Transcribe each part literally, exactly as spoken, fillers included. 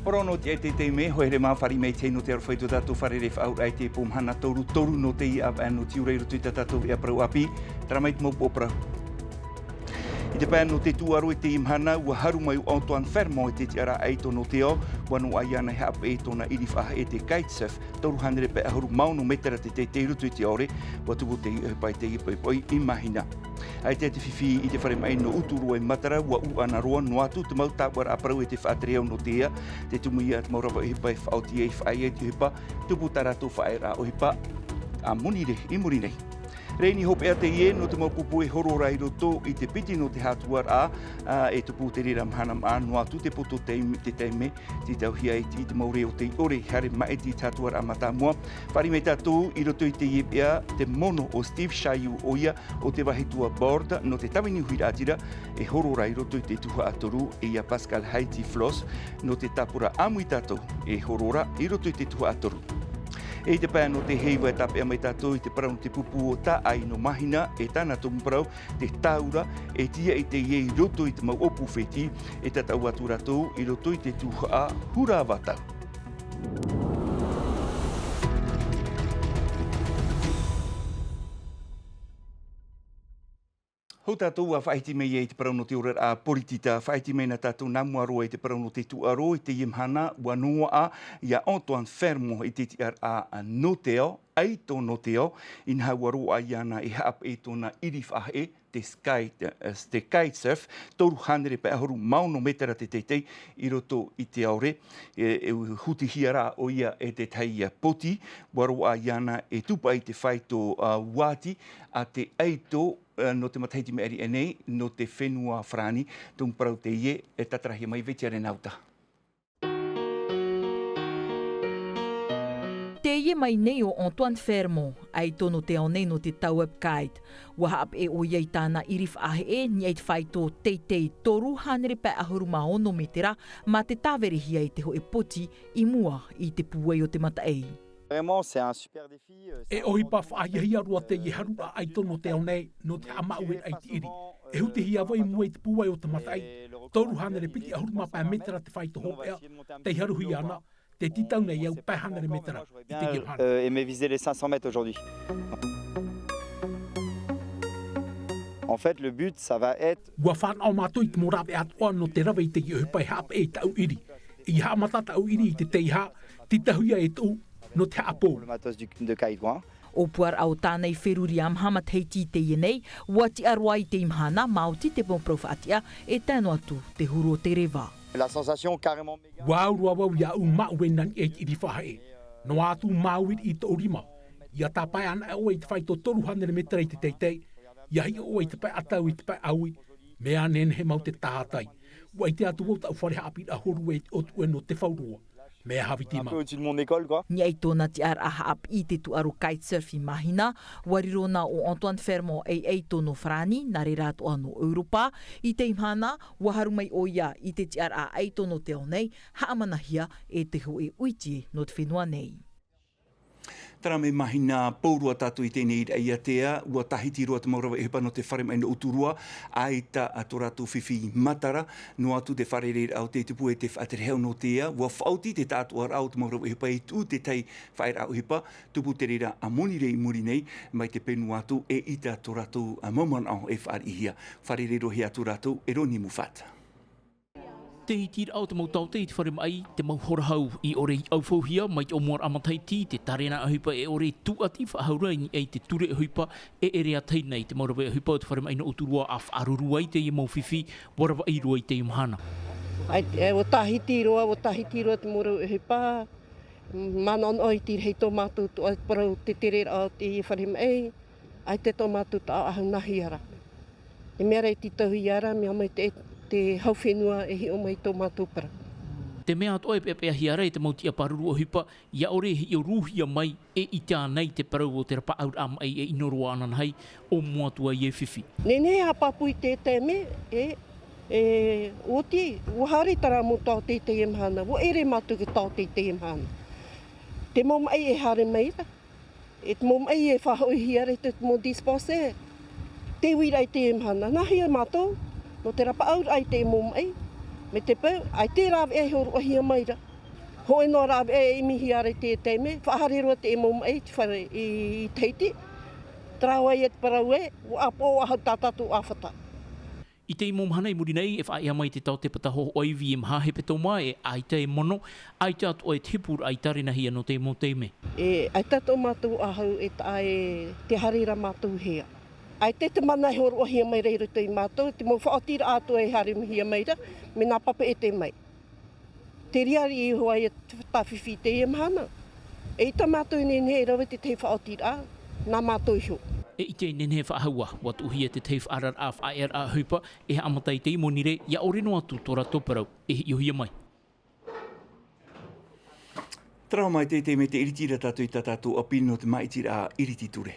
Porono te aite te me, hoʻi here mā fāriʻi mai te hei nō te aroha i tō tātou fārerei faʻaauraʻa i te pō mahana toru toru nō teie ʻāvaʻe nō Tiura i roto i tā tātou veʻa parau ʻāpī, terā mai te mau pō parau. I te pae nō te tūʻaro i teie mahana, ua haru mai ʻo Antoine Fermont i te tiʻaraʻa ʻaito nō te ao, ua noaʻa iāna e haʻapeʻe i tōna ʻiri faʻaheʻe te kitesurf, toru hānere pae ʻahuru mā ono mētera te teitei i roto i te ʻaore, ua tupu teie ʻohipa i teie poʻipoʻi i Mahina. ʻAita te fifi i te fare maʻi nō Uturoa i Matara, ua ʻūʻana roa noa atu te mau tāuʻaraʻa parau e te faʻatere au nō te ea, te tumu ia te mau rave ʻohipa e faʻaoti ai, faʻaea i te ʻohipa, tupu tā rātou faʻaearaʻa ʻohipa, ā moni rē i muri nei. Reni hopeʻa teie nō te mau pupu e horo ra i roto i te piti nō te hātuaraʻa, ā, e tupu te reira mahana maʻa, noa atu te poto taime, te taime, tītauhia i te, i te mau reo tei ʻore, haere maʻiti i te hātuaraʻa mātāmua. Fāriʻi mai tātou i roto i teie veʻa, te mono ʻo Steve Chailloux ʻoia, ʻo te vāhi tuaboard nō te tāvini huiraʻatira, e horo ra i roto i te tuhaʻa toru, e ia Pascal Haiti Flosse, nō te tāpura ʻāmui tātou, e horo ra i roto i te tuhaʻa toru. E i te pae nō te heiva e tāpeʻa mai tātou i te parau nō te pupu o Taʻai nō Mahina, e tāna tumu parau, te taura, e tīaʻi teie i roto i te mau ʻōpū fētiʻi, e tataʻu atu rātou i roto i te tuhaʻa hura ʻāvaʻe. Hou tātou ua faʻahiti mai ai te parau nō te oraraʻa poritita, faʻahiti mai na tātou nā mua roa i te parau nō te tūʻaro i teie mahana, ua noaʻa ia Antoine Fermont i te tiʻaraʻa nō te ao, ʻaito nō te ao, inaha ua roaʻa iāna e haʻapeʻe i tōna ʻiri faʻaheʻe, te sky, te kitesurf, toru hānere pae ʻahuru mā ono mētera te teitei i roto i te ʻaore, e, e hutihia ra ʻoia e te tahi poti, ua roaʻa iāna e tupaʻi i te faito, ā, uati a te ʻaito, ā, nō te matahiti maʻiri aʻe nei, nō te fenua Farāni, tumu parau teie, e tātarahia mai Vetia Renauta. Teie mai nei ʻo Antoine Fermont, ʻaito nō te ao nei nō te Taueb Kite. Ua haʻapeʻe ʻoia i tāna ʻiri faʻaheʻe, niʻa i te faito teitei toru hānere pae ʻahuru mā ono mētera, mā te tāverehia i te hōʻē poti i mua i te pūai o te mataʻi. Vraiment, c'est un super défi. E ʻohipa faʻahiahia roa teie haruraʻa ʻaito nō te ao nei, nō te haʻamāueraʻa i te ʻiri. E hutihia vau i mua i te pūai o te mataʻi, toru hānere piti ʻahuru mā pae mētera te faito hopeʻa, tei haruhia ana, tē tītau nei au pae hānere mētera i teie mahana. Euh, et me viser les cinq cents mètres aujourd'hui. En fait, le but, ça va être... Ua fānaʻo mātou i te mau rāveʻa atoʻa nō te rave i teie ʻohipa e haʻapeʻe i tāʻu ʻiri. ʻIa haʻamata tāʻu ʻiri i te teiaha, tītauhia e tuʻu, nō te haʻapō. Le matos du, de kite, quoi. ʻŌpuaraʻa o tāna i feruri ā maha matahiti i teie nei, ua tiʻa roa i teie mahana, maoti te mau parau faʻatiʻa, e tae noa atu te huru o te reva. La sensation carrément méga. Ua au roa vau iāʻu māʻue nā niʻa i te ʻiri faʻaheʻe. Noa atu māuiui i tōʻu rima. ʻIa tāpae anaʻe ʻoe i te faito toru hānere mētera i te teitei. ʻIa hiʻo ʻoe i te pae ʻatau i te pae ʻaui. Mea nehenehe mau te tātaʻi. Ua ʻite atu vau tāʻu fare haʻapiʻiraʻa hōroʻa i te ʻōtuʻe nō Te Whauroa. Mea Haviti mau. Un peu au-dessus de mon école, quoi. Niʻa i tōna tiʻaraʻa haʻapiʻi i te tūʻaro kitesurf i Mahina, ua riro na ʻo Antoine Fermont ei ʻaito nō Farāni, nā reira atoʻa nō ʻEuropa. I teie mahana, ua haru mai ʻoia i te tiʻaraʻa ʻaito nō te ao nei, haʻamanahia e te hōʻē ʻuitie nō te fenua nei. Terā mai Mahina, pō roa tātou i teie nei i Raʻiātea, ua tāhiti roa te mau rave ʻohipa nō te fare maʻi nō Uturoa, ʻaita tō rātou fifi i Matara, noa atu te fārereiraʻa o te tupu e te faʻaterehau nō te ea, ua faʻaoti te tāʻatoʻaraʻa o te mau rave ʻohipa i tuʻu te tahi faʻaearaʻa ʻohipa, tupu te reira ā moni rē i muri nei, mai te penu atu e ʻita tō rātou mau manaʻo e fāriʻihia. Fārereiraʻahia atu rātou e Roni Muffat. Te hitiraʻa o te mau taote i te fare maʻi, te mau horahau i ʻore i ʻaufauhia mai te ʻōmuaraʻa matahiti, te tārena ʻohipa e ʻore e tūʻati faʻahou ra i niʻa i te ture ʻohipa e ʻere ā tahi nei te mau rave ʻohipa o te fare maʻi nō Uturoa a faʻaruru ai teie mau fifi, ua ravaʻi roa i teie mahana. ʻAe, e, ua tāhiti roa, ua tāhiti roa te mau rave ʻohipa, manaʻonaʻo i te reira i tō mātou tuʻa parau te tereraʻa o te fare maʻi, ʻaita tō mātou taʻaʻahu nāhea ra. E mea rā e tītauhia ra, mea mai te, te hau fenua e hiʻo mai tō mātou parau. Te mea atoʻa e peʻapeʻahia ra e te mau tiʻa pāruru ʻohipa, ʻia ʻore e hiʻo rūhia mai e ʻite ānei te parau o te rapaʻauraʻa maʻi e ʻino roa ananahi, ʻōmua atu ai e fifi. Nehenehe e haʻapāpū i te taime, e, e, ʻoti, ua haere terā mau taote i teie mahana, ua ʻere mātou te taote i teie mahana. Te mau maʻi e haere mai ra. E te mau maʻi e faʻahoʻihia ra i te mau dispensaire. Te uiraʻa i teie mahana, nāhea mātou, nō te rapaʻauraʻa i te mau maʻi, mai te peu, ʻaita e rāveʻa e hōroʻahia mai ra. Hoʻi noa rā e ʻimihia ra i te taime, faʻahaere roa te mau maʻi i te fare i, i Tahiti. Tarawa ia te parau ē, ʻua ʻāpoʻo ahau tā tātou ʻāfata. I te mau mahana i muri nei, e faʻaea mai te taote pata hohoʻa ivi e maha hepetoma e ʻaita e mono, ʻaita atoʻa e te hepuraʻa i tārenahia nō te mau taime. E ʻaita tō mātou ʻāhau e taʻa e te haere ra mātou hea. ʻAita te mana e hōroʻahia mai ra i roto ia mātou, te mau faʻaotiraʻa atoʻa e haerehia mai ra, me nā pape e te mai. Te riari iho ai e tāfifi i teie mahana. E ʻaita mātou e nehenehe e rave te tahi faʻaotiraʻa, nā mātou iho. E ʻite e nehenehe e faʻahou ā, ʻua tuʻuhia te tahi faʻaararaʻa faʻaearaʻa ʻohipa, e haʻamata i te imonire, ʻia ʻore noa atu tō rātou parau e hiʻohia mai. Tarawa mai te, te mea te ʻiriti ra tātou i tā tātou ʻāpī nō te māʻitiraʻa ʻiriti ture.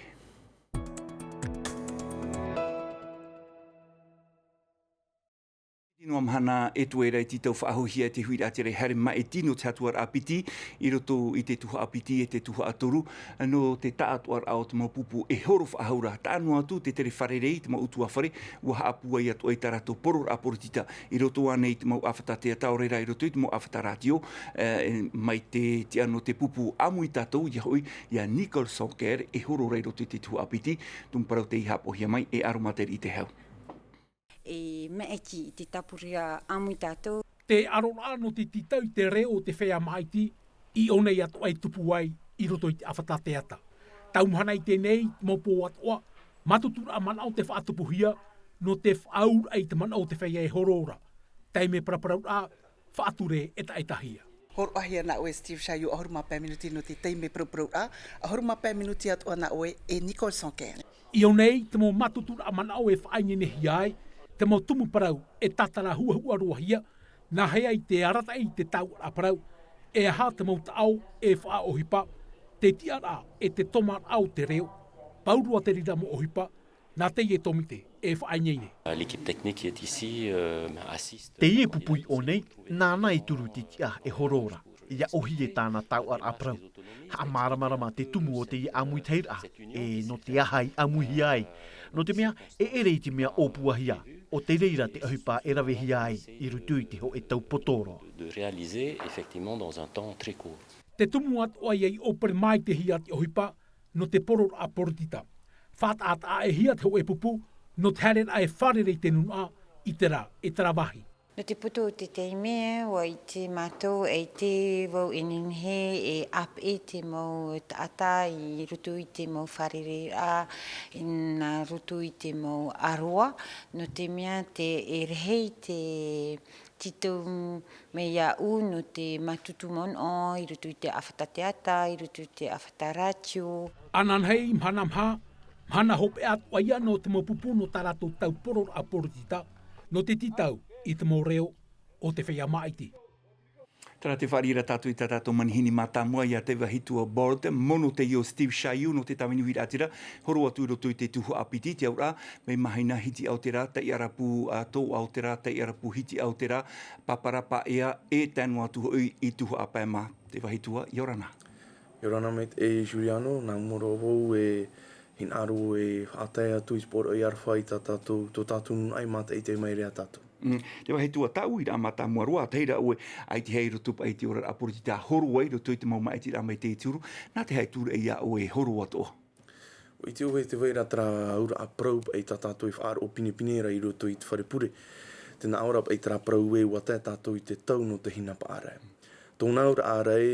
Tino mahana e tuera i te tau faʻahouhia e te huiraʻatira e haere mai e tino te hatuaraʻa piti i roto i te tuhaʻa piti e te tuhaʻa toru, nō te taʻatoʻaraʻa o te mau pupu e horo faʻahou ra, taʻa noa atu te tere fārerei, te mau ʻutuāfare, ʻua haʻapūai atoʻa i tā rātou poroʻraʻa poritita, i roto ānei i te mau ʻāfata teata, ʻaore rā i roto i te mau ʻāfata rātio, e, mai te tiʻa nō te pupu ʻāmui tātou, ʻia hoʻi, iā Nicole Sanquer, e horo ra i roto i te tuhaʻa piti, tumu parau tei haʻapohia mai, e ʻaro māteri i te hau. E maʻiti i te tāpura ʻāmui tātou. Te ʻaroraʻa nō te tītau i te reo o te feiā māʻiti, i ʻō nei atoʻa e tupu ai i roto i te ʻāfata teata. Tau mahana i teie nei, te mau pō atoʻa, mātuturaʻa manaʻo te faʻatupuhia, nō te faʻaauraʻa i te manaʻo o te feiā e horo ra. Taime paraparauraʻa, faʻature ʻetaʻetahia. Hōroʻahia nā ʻoe Steve Chailloux ʻahuru mā pae minuti nō te taime paraparauraʻa, ʻahuru mā pae minuti atoʻa nā ʻoe e Nicole Sanquer. I ʻō nei, te mau mātuturaʻa manaʻo e faʻaineinehia ai, te mau tumu parau e tātara huʻahuʻa roahia, nā hea i te arataʻi i te tauraʻa parau, e aha te mau taʻo e faʻaʻohipa, te tiʻaraʻa e te tomaraʻa o te reo, pauroa te reira mau ʻohipa, nā teie tōmite e faʻaineine. L'équipe technique qui est ici, euh, assiste. Teie pupu i ʻō nei, nāna i turu te tiʻa e horo ra, ʻia ʻōhie tāna tauraʻa parau. Haʻamāramarama te tumu o teie ʻāmuitahiraʻa, e nō te aha i ʻāmuihia ai. Nō te mea, e ʻere i te mea ʻōpuahia, ʻo te reira te ʻohipa e ravehia ai, i roto i te hōʻē tau poto roa. De, de réaliser effectivement dans un temps très court. Te tumu atoʻa ia i ʻōperemaitehia te ʻohipa, nō te poroʻraʻa poritita. Faʻataʻataʻaehia te hōʻē pupu, nō te haereraʻa e fārerei te nūnaʻa, i terā, e terā vāhi. Nō te poto o te taime, ʻua ʻite mātou, e ʻite vau e nehenehe e ʻāpeʻe te mau taʻata i roto i te mau fārereiraʻa, nā roto i te mau ʻāroa, nō te mea te, e rahi te tītau mai iāʻu nō te mātutu manaʻo i roto i te ʻāfata teata, i roto i te ʻāfata rātio. Ananahi, mahana maha, mahana hopeʻa atoʻa ia nō te mau pupu nō tā rātou tau poroʻraʻa poritita, nō te tītau i te mau reo o te feiā māʻiti. Terā te fāriʻi ra tātou i tā tātou manihini mātāmua iā Tevahituaboard, mono teie o Steve Chailloux nō te tāvini huiraʻatira, horo atu i roto i te tuhaʻa piti, te auraʻa, mai Mahina Hitiʻaotera, Taiʻarapu, ā, Tōʻaotera, Taiʻarapu Hitiʻaotera, Papara Paea, e tae noa atu hoʻi i Tuhaʻa Pae mā. Tevahitua, ʻia ora na. ʻIa ora na maitaʻi Juliano, nā mua roa vau e hinaʻaro e faʻatae atu i te poroʻi aroha i tā tātou, tō tātou nūnaʻa i mātaʻitaʻi mai ra iā tātou. Mm, Tevahitua, tāʻu uiraʻa mātāmua roa, ʻa tahi ra ʻoe, ʻaita e i roto paʻi i te oraraʻa poritita, horo ai i roto i te mau māʻitiraʻa mai te turu, nā te aha e tūraʻi iā ʻoe e horo atoʻa? ʻUa ʻite ʻoe, tē vai ra terā auraʻa parau paʻi tā tātou e faʻaroʻo pinepine ra i roto i te fare pure. Tē nā ʻō ra paʻi terā parau ē, ʻua tae tātou i te tau nō te hinapaʻarae. Tōna auraʻa ra ē,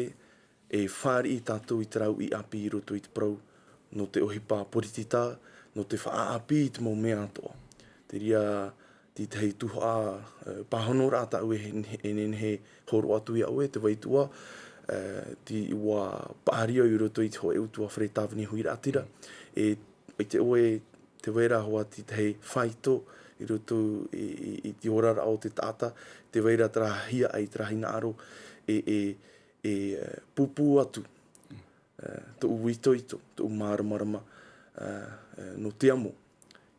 e fāriʻi tātou i terā uʻi ʻāpī i roto i te parau, nō te ʻohipa poritita, nō te faʻaʻāpī i te mau mea atoʻa. Te reira, te tahi tuhaʻa, e, pāhonoraʻa tāʻu e, e nehenehe e horo atu iā ʻoe, Tevahitua, e, tē ʻua paʻari au i roto i te hōʻē ʻutuāfare tāvini huiraʻatira. E, ʻua ʻite ʻoe, tē vai ra hoʻi te tahi faito i roto i, i, i te oraraʻa o te taʻata, tē vai ra terā hiaʻai, terā hinaʻaro, e, e, e, e, pūpū atu, e, tōʻu itoito, tōʻu māramarama, e, e, nō te amo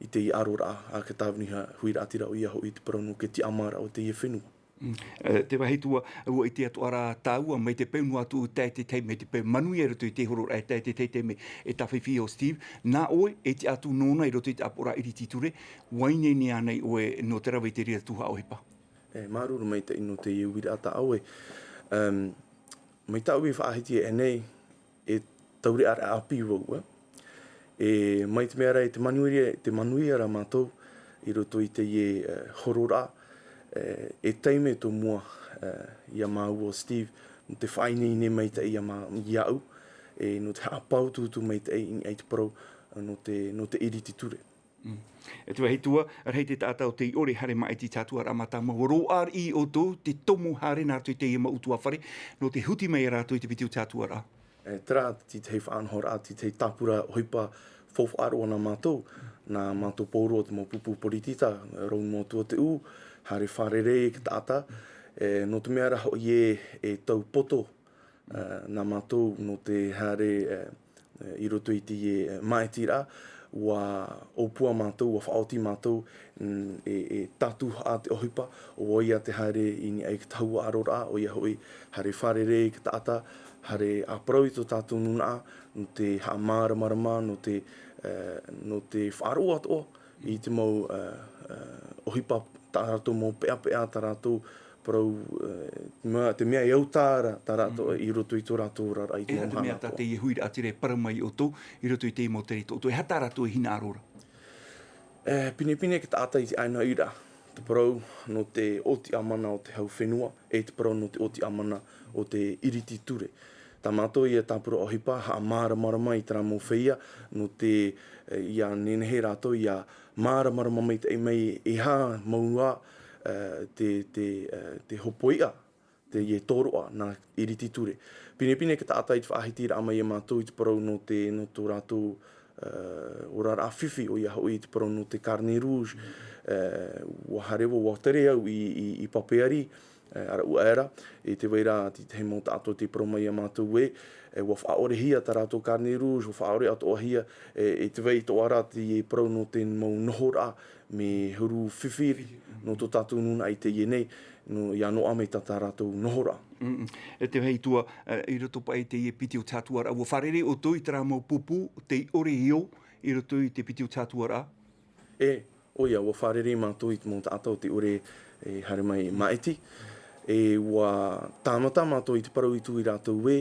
i te aroraʻa a te tāvini huiraʻatira, ʻoia hoʻi te parau nō te tiʻamāraʻa o teie fenua. Mm. E, Tevahitua, ʻua ʻite atoʻa ra tāua, mai te peu noa atu tae te tahi, mai te peu manuia i roto i te hororaʻa, tae te tahi taime e tāfifi ʻo Steve, nā ʻoe e tiʻa atu nōna i roto i te ʻāpoʻoraʻa ʻiriti ture, ʻua ineine ānei ʻoe nō te rave i te reira tuhaʻa ʻohipa? E, māuruuru maitaʻi nō teie uiraʻa tā ʻoe. Em, Mai tāʻu e faʻahiti e nei, e taureʻareʻa ʻāpī vau, e. E mai te mea ra, e te manuia, te manuia ra mātou i roto i teie, e, hororaʻa, e, e taime tō mua, e, iā māua ʻo Steve, nō te faʻaineine maitaʻi iā mā-, iāʻu, e, nō te haʻapāutuutu maitaʻi i niʻa i te parau, nō te, nō te iriti ture. Mm. E te vāhi tua, rahi te taʻata o tei ʻore haere maʻiti i te hatuaraʻa mātāmua, ʻua roaʻa riʻi ʻoutou, te tomo haere nā roto i teie mau ʻutuāfare, nō te huti mai ia rātou i te piti o te hatuaraʻa. E, terā, te tahi faʻanahoraʻa, te tahi tāpura ʻohipa faufaʻa roa nā mātou, nā mātou pauroa te mau pupu poritita, rau noa atu te ʻū, haere fārerei te taʻata, e, nō te mea ra hoʻi ē, e tau poto, e, nā mātou nō te haere, e, e, i roto i teie, e, maʻitiraʻa, ʻua ʻōpua mātou, ʻua faʻaoti mātou, mm, e, e tātūhaʻa te ʻohipa, ʻoia te haere i niʻa i te tahua ʻaroraʻa, ʻoia hoʻi, haere fārerei te taʻata, haere ʻāparau i tō tātou nūnaʻa, nō te haʻamāramarama, nō te, e, nō te faʻaroʻo atoʻa i te mau, e, e, ʻohipa tā rātou mau peʻapeʻa, tā rātou parau, e, mea, te mea e au tā ra-, tā rātou Mm. i roto i tō rātou oraraʻa i te E aha te mea mahana tā atoʻa. Teie huiraʻatira e parau mai ia ʻoutou i roto i teie mau tere tō ʻoutou? E aha tā rātou e hinaʻaro ra? E, pinepine te taʻata i te ʻānaʻiraʻa, te parau nō te ʻōtiʻa mana o te hau fenua, e te parau nō te ʻōtiʻa mana o te iriti ture. Tā mātou ia tāpura ʻohipa, haʻamāramarama i terā mau feiā, nō te, e, ʻia nehenehe rātou ʻia māramarama maitaʻi mai e aha mau ā, e, te, te, e, te hopoiʻa, teie tōroʻa nā iriti ture. Pinepine te taʻata i te faʻahitiraʻa mai ia mātou i te parau nō te, nō tō rātou, e, oraraʻa fifi, ʻoia hoʻi i te parau nō te carnet rouge, e, ʻua haere vau, ʻua tere au i, i, i Papeari, e, ʻaraʻuaʻe ra, i te vai ra, te tahi mau taʻata tei parau mai ia mātou ē, e, ʻua faʻaʻorehia tā rātou carnet rouge, ʻua faʻaʻore atoʻahia, e, i te vai atoʻa ra te parau nō te mau nohoraʻa, mea huru fifi, nō tō tātou nūnaʻa i teie nei, nō, ʻia noaʻa mai tā, tā rātou nohoraʻa. Mm-mm. E te vāhi tua, e, i roto paʻi i teie piti o te hatuaraʻa, ʻua fārerei ʻoutou i terā mau pupu, tei ʻore i ō, i roto i te piti o te hatuaraʻa? E, ʻoia, ʻua fārerei mātou i te mau taʻata o tei ʻore e haere mai maʻiti. E ʻua tāmata mātou i te parau i tū ia rātou ē,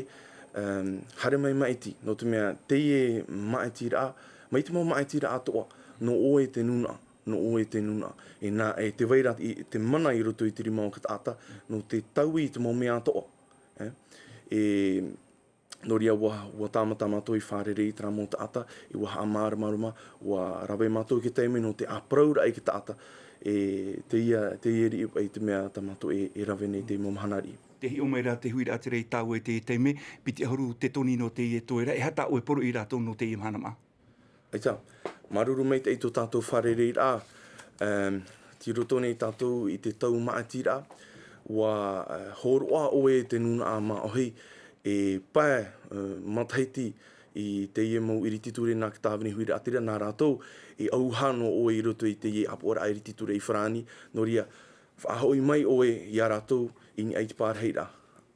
em, haere mai maʻiti, nō te mea teie maʻitiraʻa, mai te mau maʻitiraʻa atoʻa, nō ʻoe te nūnaʻa, nō ʻoe te nūnaʻa. E nā, e te vai ra, i, te mana i roto i te rima o te taʻata, nō te taui i te mau mea atoʻa. E, e, nō reira ʻua, ʻua tāmata mātou i fārerei i terā mau taʻata, e ʻua haʻamāramarama, ʻua rave mātou i te taime nō te ʻāparauraʻa i te taʻata, e, teie, teie riʻi paʻi te mea tā mātou e, e rave nei i te mau mahana riʻi. Tē hiʻo mai ra te huiraʻatira ia tāua i te taime, piti ʻahuru te toni nō teie toera, e aha tā ʻoe e poroʻi ia rātou nō teie mahana māʻa? ʻAita, māuruuru maitaʻi tō tātou fārereiraʻa, em, tei roto nei tātou i te tau maʻitiraʻa, ʻua, e, hōroʻa ʻoe te nūnaʻa māʻohi, e pae, e, matahiti i teie mau iriti ture nā te tāvini huiraʻatira, nā rātou e ʻauaha noa ʻoe i roto i teie ʻāpoʻoraʻa iriti ture i Farāni, nō reira, faʻahoʻi mai ʻoe ia rātou i niʻa i te pārahiraʻa,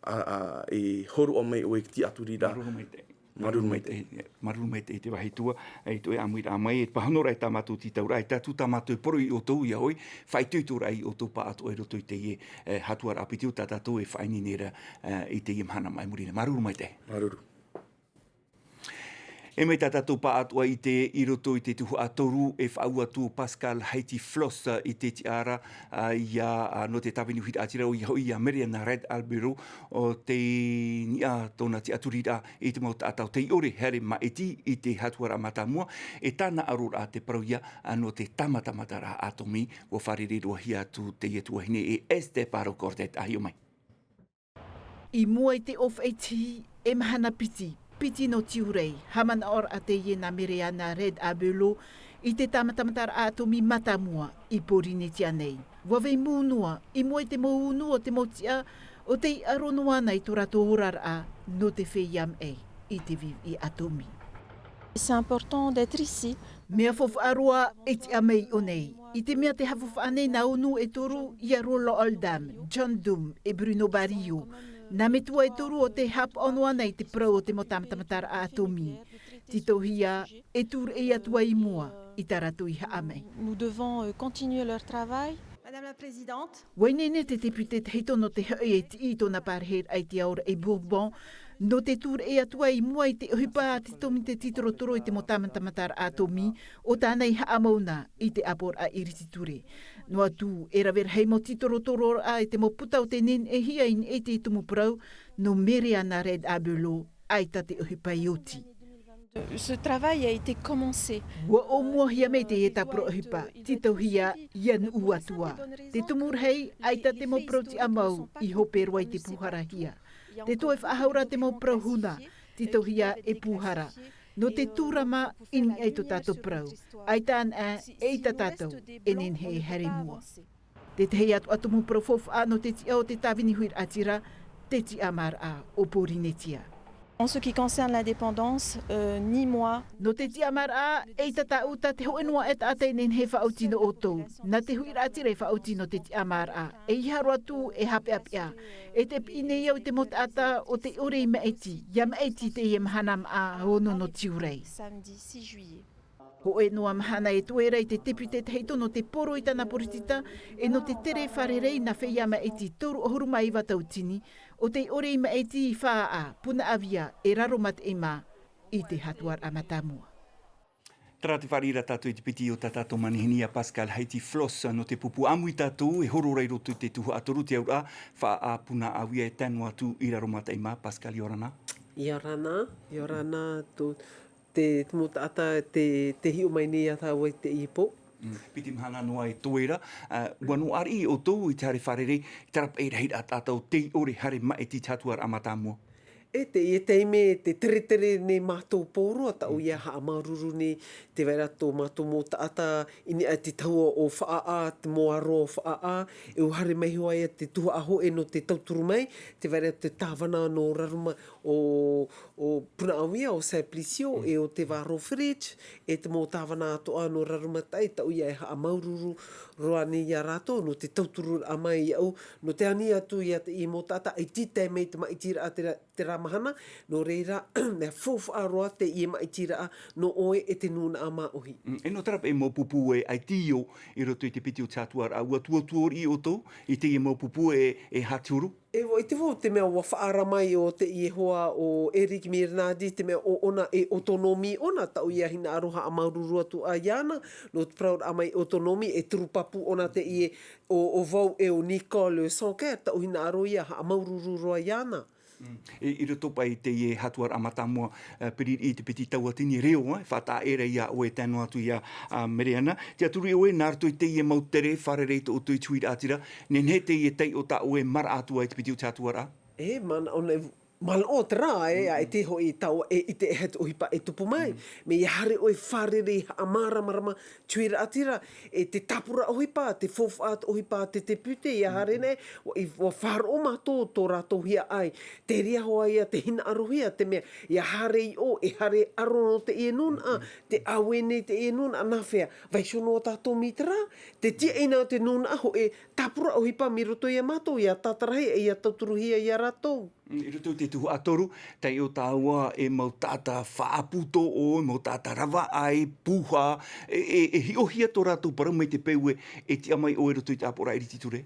a, a, e hōroʻa mai ʻoe i te tiʻaturiraʻa. Māuruuru maitaʻi. Māuruuru maitaʻi. Māuruuru maitaʻi te vāhi tua, e, i tō ʻoe ʻāmuiraʻa mai, e pāhono ra i tā mātou tītauraʻa, e tātou tā mātou e poroʻi ia ʻoutou ia ʻoe, faʻaitoitoraʻa ia ʻoutou pāʻātoʻa i roto i teie, e, hatuaraʻa piti tā tātou e faʻaineine ra, e, i teie mahana mai muri nei. Māuruuru maitaʻi. Māuruuru. E mai tā tātou pāʻātoʻa i te, i roto i te tuhaʻa toru, e faʻaau atu ʻo Pascal Haiti Floss i te tiʻaraʻa, a, ia, a, nō te tāvini huiraʻatira, ʻoia hoʻi ia Mariana Red Albero, ʻo tei niʻa tōna tiʻaturiraʻa i te mau taʻata o tei ʻore haere maʻiti i te hatuaraʻa mātāmua, e tāna ʻaroraʻa te parau ia, a, nō te tāmatamataraʻa ʻātomi, ʻua fārerei roa hia atu teie tuahine e Esther Paro Cordet, ʻa hiʻo mai. I mua i te ʻōfaʻi tihi, e mahana piti, piti nō Tiurai, haʻamanaʻoraʻa teie nā Mariana Red Albero, i te tāmatamataraʻa ʻātomi mātāmua i Pōrīnetia nei. ʻUa vai mū noa, i mua i te mau unu o te mau tiʻa, ʻo tei ʻaro noa ana i tō rātou oraraʻa, nō te feiā maʻi i te viʻiviʻi ʻātomi. C'est important d'être ici. Mea faufaʻa roa e tiʻa mai iʻō nei. I te mea tē faufaʻa nei nā unu e toru, ia Roald Oldham, John Doom, e Bruno Barrio. Nā metua e toru ʻo tē haʻapaʻo noa ana i te parau o te mau tāmatamataraʻa ʻātomi. Tītauhia, e tūreʻi atu ai i mua, i tā rātou i haʻa mai. Nous devons, euh, continuer leur travail. Madame la Présidente. Ua ineine te tepute tahito nō te hoʻi e tiʻi i tōna pārahi raʻa i te ao raʻi Bourbon, nō te tūraʻi atu ai i mua i te ʻohipa a te tōmite tītorotoro i te mau tāmatamataraʻa atomi, ʻo tāna i haʻamau na i te ʻāpoʻoraʻa iriti ture. Noa atu, e rave rahi mau tītorotoro raʻa i te mau puta o te neneʻihia i niʻa i te tumu parau, nō Mereana Reid Abelot, ʻaita te ʻohipa i oti. Ce travail a été commencé. Ua ʻōmuahia mai teie tāpura ʻohipa, tītauhia ia nuʻu atu ā. Te tumu rahi, ʻaita te mau parau tiʻamau i hope roa i te pūharahia. Te toe faʻahou ra te mau parau huna, tītauhia e pūhara. Nō te tūrama i niʻa i tō tātou parau. ʻAita anaʻe, eʻita tātou e nehenehe e haere i mua. Tētahi atu ā tumu parau faufaʻa nō te tiʻa o te tāvini huiraʻatira, te tiʻamāraʻa o Pōrīnetia. En ce qui concerne l'indépendance, euh, ni moi. Nō te tiʻamāraʻa, eʻita tāʻu, tā te hōʻē noa e taʻata e nehenehe e faʻaoti nō ʻoutou. Nā te huiraʻatira e faʻaoti nō te tiʻamāraʻa. ʻEiaha roa atu e haʻapeʻapeʻa. E te piʻi nei au i te mau taʻata ʻo tē ʻore i maʻiti. ʻIa maʻiti i teie mahana maʻa ono nō Tiurai. Samedi six juillet. Hōʻē noa mahana e toe ra i te tepute tahito nō te poro i tāna poritita, e nō te tere fārerei nā feiā maʻiti toru ʻahuru mā iva tauatini, ʻo tē ʻore i maʻiti i Faʻaʻā, Punaʻauia, e Raromataʻi mā, i te hatuaraʻa mātāmua. Terā te fāriʻi ra tātou i te piti o tā tātou manihini a Pascal Haiti Floss nō te pupu ʻāmui tātou e horo ra i roto i te tuhaʻa toru te auraʻa, Faʻaʻā, Punaʻauia e tae noa atu i Raromataʻi mā, Pascal, ʻia ora na. ʻIa ora na, ʻia ora na, tō te, te mau taʻata te, te hiʻo mai nei iā tāua i teie pō. Mm, piti mahana noa e toe ra, ā, ʻua noaʻa riʻi ʻoutou i te haere fārerei, i te rapaʻi rahiraʻa taʻata ʻo tē ʻore haere maʻiti i te hatuaraʻa mātāmua. E teie taime, tē teretere nei mātou pauroa, tāʻu ïa haʻamāuruuru nei, tē vai ra tō mātou mau taʻata i niʻa i te tahua o Faʻaʻā, te mau aroā o Faʻaʻā, e ʻua haere mai hoʻi ïa te tuhaʻa hōʻē nō te tauturu mai, tē vai ra te tāvana nō Raroma-, ʻo, ʻo Punaʻauia, ʻo Simplicio, e ʻo Tevaro Fritsch, e te mau tāvana atoʻa nō Raromataʻi, tāʻu ïa e haʻamāuruuru roa nei iā rātou, nō te tautururaʻa mai iāʻu, nō te ani atu iā teie mau taʻata, e tītau mai te maʻitiraʻa terā, terā mahana, nō reira, mea faufaʻa roa teie maʻitiraʻa nō ʻoe e te nūnaʻa māʻohi. Mm, e nō terā paʻi mau pupu e ʻaita ʻō i roto i te piti o te hatuaraʻa, ʻua tuatoa riʻi ʻoutou i teie mau pupu e, e hāti huru? E, ʻua ʻite vau, te mea ʻua faʻaara mai ʻo teie hoa ʻo Eric Mirnadi, te mea ʻo ʻōna e autonomie ʻōna, tāʻu ïa hinaʻaro haʻamāuruuru atu ā iāna, nō te parauraʻa mai autonomie, e toru pāpū ʻōna teie ʻo, ʻo vau e ʻo Nicole Sanquer, tāʻu hinaʻaro ïa haʻamāuruuru roa iāna. Mm. E, i roto paʻi i teie hatuaraʻa mātāmua, ā, piri riʻi te piti tauatini reo, ā, e faʻataʻa ra iā ʻoe e tae noa atu iā, ā, Mereana. Tiʻaturi ʻoe, nā roto i teie mau tere fārerei tō ʻoutou i te huiraʻatira, nehenehe teie taiʻo tā ʻoe e maraʻa atu ai i te piti o te hatuaraʻa? E, manaʻo nei, manaʻo terā, e, ʻaita hoʻi tāua e ʻite e aha te ʻohipa e tupu mai. Mm. Mea ʻia haere ʻoe fārerei haʻamāramarama, te huiraʻatira, e te tāpura ʻohipa, te faufaʻa ʻohipa a te tepute, ʻia haere nei, ʻua, i, ʻua faʻaroʻo mātou tō rātou hiaʻai. Terā hoʻi ïa te hinaʻarohia, te mea, ʻia haere i ʻō, e haere ʻaro nō teie nūnaʻa, tē ʻave nei teie nūnaʻa, nā hea, vaiiho noa tātou mai terā, te tiaʻi na o te nūnaʻa hōʻē tāpura ʻohipa mai roto iā mātou, ʻia tātarahia, ʻia tauturuhia iā rātou. Mm, i roto i te tuhaʻa toru, taiʻo tāua e mau taʻata faʻaʻapu tō ʻoe, mau taʻata ravaʻai, pūhā, e, e, e hiʻohia tō rātou parau mai te peu e, e tiʻa mai ʻoe i roto i te ʻāpoʻoraʻa iriti ture?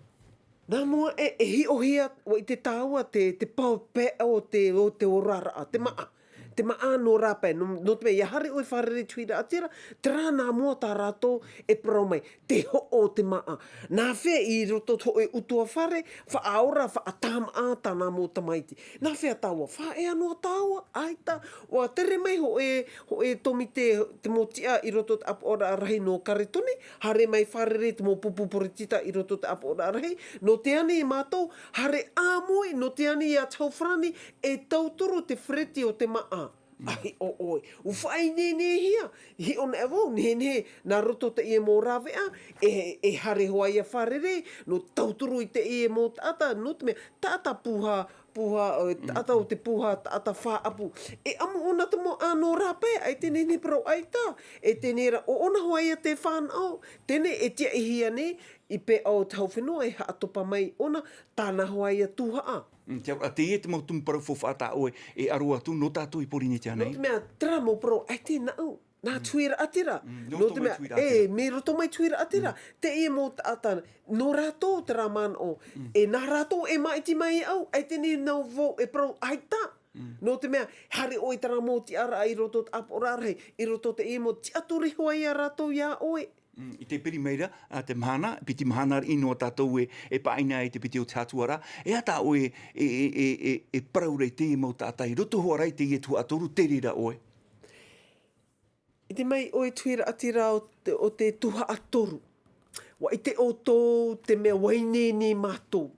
Nā mua e, e hiʻohia, ʻua ʻite tāua te, te papeʻa o te, o te oraraʻa, te māʻa. Te māʻa nō rāpae, nō, nō te mea, ʻia haere ʻoe fārerei te huiraʻatira, terā nā mua tā rātou e parau mai, te hoʻo o te māʻa. Nā hea i roto hōʻē ʻutuāfare, faʻaora, faʻatāmāʻa tāna mau tamaiti. Nā hea tāua, faʻaea noa tāua, ʻaita, ʻua tere mai hōʻē, hōʻē tōmite, te mau tiʻa i roto te ʻāpoʻoraʻa rahi nō Karetoni, haere mai fārerei te mau pupu poritita i roto te ʻāpoʻoraʻa rahi, nō te ani iā mātou, haere ʻāmui, nō te ani iā te hau farāni, e tauturu te fereti o te māʻa. ʻAi, ʻo, ʻoe. ʻUa faʻaineinehia, hiʻo na vau, nehenehe, nā roto teie mau rāveʻa, e, e haere hoʻi ïa fārerei, nō tauturu i teie mau taʻata, nō te mea, taʻata pūhā, pūhā, e, taʻata o te pūhā, taʻata faʻaʻapu. E ʻamu ʻōna te mau ʻānō rāpae, ʻaita e nehenehe e parau ʻaita, e teie ra, ʻo ʻōna hoʻi ïa te fānaʻo, teie e tiaʻihia nei, i peʻao o te hau fenua e haʻatopa mai ʻōna, tāna hoʻi ïa tuhaʻa. Mm, te auraʻa, teie te mau tumu parau faufaʻa tā ʻoe e aro atu nō tātou i Pōrīnetia nei. Nō te mea, terā mau parau, ʻaita e naʻu. Nā tuiraʻatira. Nō te mea, e, me roto mai tuiraʻatira. Teie mau taʻata, nō rātou terā manaʻo. E nā rātou e māʻiti mai au, ʻaita nei nau vau e parau, ʻaita. Nō te mea, haere ʻoe terā mau tiʻaraʻa i roto tāpoʻoraʻa rahi, i roto teie mau tiʻaturi hoʻi ia rātou iā ʻoe. I te piri mai ra, a te mahana, piti mahana riʻi noa tātou e, e paʻina i te piti o te hātuaraʻa, e ata ʻoe e, e, e, e, e parau ra i teie mau taʻata i roto hoʻi ra i teie tuhaʻa toru, te reira ʻoe. I te mai ʻoe tuiraʻatira o te, o te tuhaʻa toru. ʻUa ʻite ʻoutou te mea ʻua ineine mātou.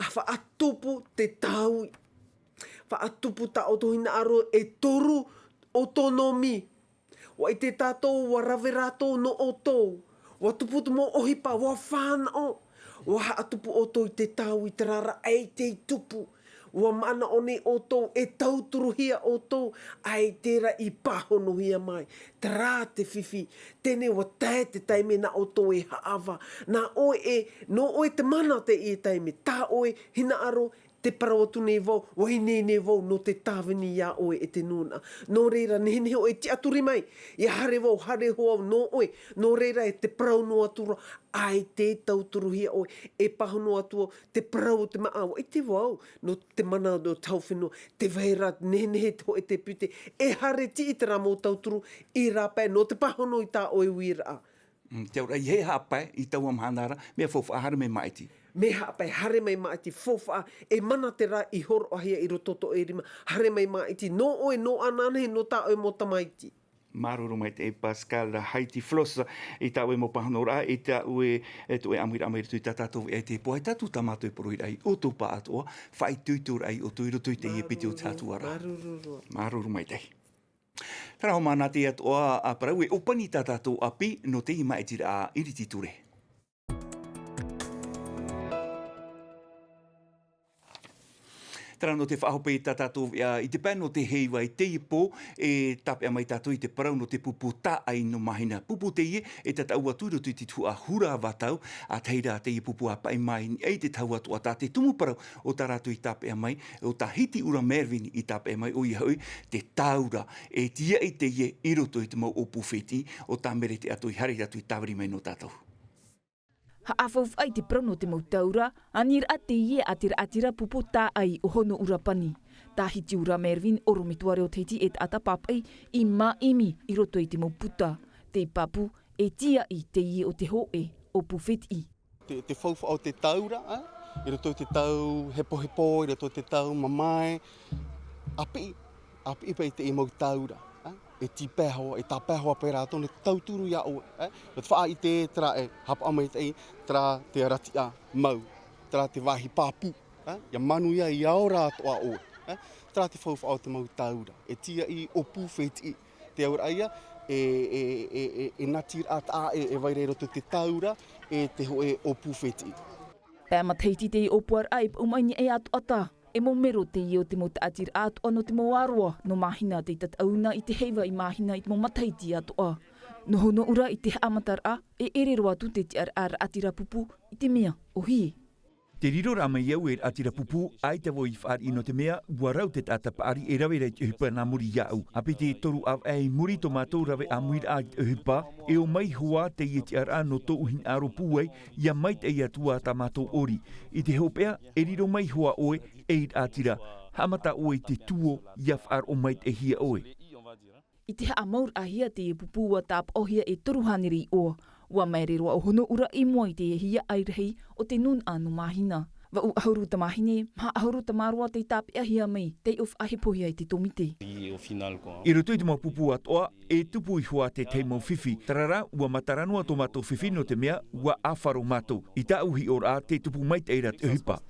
A faʻatupu te tāui. Faʻatupu tā ʻoutou hinaʻaro e toru ʻōtonomi. ʻUa ʻite tātou, ʻua rave rātou nō ʻoutou. ʻUa tupu te mau ʻohipa, ʻua fānaʻo. ʻUa haʻatupu ʻoutou i te tāui, terā rā ʻaita i tupu. ʻUa manaʻo nei ʻoutou, e tauturuhia ʻoutou, ʻaita rā i pāhonohia mai. Terā te fifi, teie nei ʻua tae te taime nā ʻoutou e haʻavā. Nā ʻoe e, nō ʻoe te mana teie taime, tā ʻoe hinaʻaro, te parau atu nei vau, ʻua ineine vau nō te tāvini iā ʻoe e te nūnaʻa. Nō reira, nehenehe ʻoe e tiʻaturi mai, ʻia haere vau, haere hoʻi au nō ʻoe, nō reira e te parau noa atu ra, ʻaita e tauturuhia ʻoe, e pāhono atu au, te parau o te māʻa, ʻua ʻite vau, nō te mana o te hau fenua, tē vai ra, nehenehe te hōʻē te piti, e haere tiʻi terā mau tauturu, i rāpae, nō te pāhono i tā ʻoe uiraʻa. Mm, te auraʻa, ʻeiaha e haʻapae i taua mahana ra, mea faufaʻa, haere mai māʻiti. Mea haʻapae, haere mai māʻiti, faufaʻa, e mana terā i hōroʻahia i roto tō ʻoe rima, haere mai māʻiti, nō ʻoe, nō ānānahi, nō tā ʻoe mau tamaiti. Māuruuru maitaʻi Pascal Haiti Flosse, i tā ʻoe mau pāhonoraʻa, i tā ʻoe, e tō ʻoe ʻāmuiraʻa mai roto i tā tātou veʻa i te pō, e tātou tā mātou e poroʻi ra i ʻoutou pāʻatoʻa, faʻaitoitoraʻa i ʻoutou i roto i teie piti o te hātuaraʻa. Māuruuru. Māuruuru maitaʻi. Terā hoʻi māna te atoʻa a parau e ʻōpani tā tātou ʻāpī nō teie māʻitiraʻa ʻiriti ture. Terā nō te faʻahope i tā tātou veʻa i te pae nō te heiva i teie pō, e tāpeʻa mai tātou i te parau nō te pupu tāʻai nō Māhina. Pupu teie e tataʻu atu i roto i te tuhaʻa hura ʻa vātau, ʻa tahi rā teie pupu a paʻi mai i te tahu atu ā tā te tumu parau o tā rātou i tāpeʻa mai, o tā Hitiʻura Mervin i tāpeʻa mai, ʻoia hoʻi te taura. E tīaʻi teie i roto i te mau ʻōpū fētiʻi, ʻo tā Merete Ato i haere atu i tāviri mai nō tātou. Haʻafaufaʻa i te parau nō te mau taura, aniraʻa teie a te raʻatira pupu tāʻai o Honoʻura Pani. Tā Hitiʻura Mervin, ʻorometua reo Tahiti e taʻata pāpaʻi, i māʻimi i roto i te mau puta. Tē pāpū, e tīaʻi teie o te hōʻē ʻōpū fētiʻi. Te, te faufaʻa o te taura, ā, i roto i te tau hepohepo, i roto i te tau mamae, ʻāpī, ʻāpī paʻi teie mau taura, ā, e tīpae hoʻi, e tāpae hoʻi paʻi rātou nō te tauturu iā ʻoe, ā, nō te faʻaʻite terā e haʻapaʻo maitaʻi, terā te aratiʻa mau, terā te vāhi pāpū, ā, ʻia manuia, ʻia ora atoʻa ʻoe, ā, terā te faufaʻa o te mau taura, e tīaʻi ʻōpū fētiʻi, te auraʻa ia, e, e, e, e, e natiraʻa taʻa ʻē e vai ra i roto i te taura, e te hōʻē ʻōpū fētiʻi. Pae matahiti teie ʻōpuaraʻa e paʻuma i niʻa i atoʻa tā, e mau mero teie o te mau taʻatiraʻa atoʻa nō te mau ʻāroa, nō Māhina tei tataʻu na i te heiva i Māhina i te mau matahiti atoʻa. Nō Honoʻura i te haʻamataraʻa, e ʻere roa atu te tiʻaraʻa raʻatira pupu i te mea ʻōhie. Tē riro rā mai au e raʻatira pupu, ʻaita vau i faʻariʻi nō te mea, ʻua rau te taʻata paʻari e rave ra i te ʻohipa nā muri iāʻu. ʻĀpī te toru ʻāvaʻe i muri tō mātou rave ʻāmuiraʻa i te ʻohipa, e ʻō mai hoʻi teie tiʻaraʻa nō tōʻu hinaʻaro pūai, ʻia maitaʻi atu ā tā mātou ʻori. I te hopeʻa, e riro mai hoʻi ʻoe, ei raʻatira, haʻamata ʻoe i te tuō, ʻia faʻaroʻo maitaʻihia ʻoe. I te haʻamauraʻahia teie pupu ʻua tāpaʻohia e toru hānere iʻoa, ʻua māere roa ʻo Honoʻura i mua i te hiaʻai rahi o te nūnaʻa nō Māhina. Vaʻu ʻahuru tamāhine, maha ʻahuru tamāroa tei tāpeʻahia mai, tei ʻōfaʻahepohia e te tōmite. I roto i te mau pupu atoʻa, e tupu iho ā te tahi mau fifi. Terā rā, ʻua matara noa tō mātou fifi nō te mea, ʻua ʻāfaro mātou. I tāʻu hiʻoraʻa, tē tupu maitaʻi ra te ʻohipa.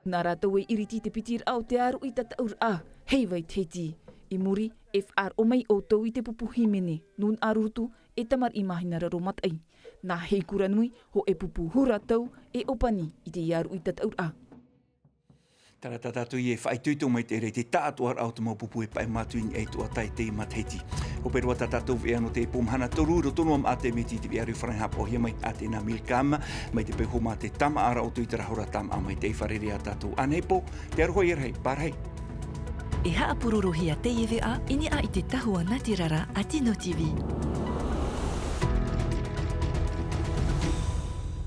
Nā rātou e iriti i te pitiraʻa o te āruʻi tataʻuraʻa, Heiva i Tahiti. I muri, e faʻaroʻo mai ʻoutou i te pupu hīmene, nūnaʻa Rurutu, e tamariʻi Māhina Raro Mataʻi. Nā Heikuranui, hōʻē pupu hura tau, e ʻōpani i te āruʻi tataʻuraʻa. Terā tā tātou e faʻaitoito maitaʻi ra i te taʻatoʻaraʻa o te mau pupu e paʻi mātou i niʻa i te ʻoaʻoa i teie matahiti. Hope roa tā tātou veʻa nō te pō mahana toru, i roto noa maʻa te miti i te veʻa ʻāreʻa faʻaroʻo e haʻapaʻohia mai a Atena Milkam, mai te peu hoʻi mā te tāmāʻaraʻa o tō ʻoe tāmāʻa mai te fārerei a tātou. Anei pō, te aroha ia rahi, pārahi. E haʻapurorohia teie veʻa i niʻa i te tahua natirara a Tino T V.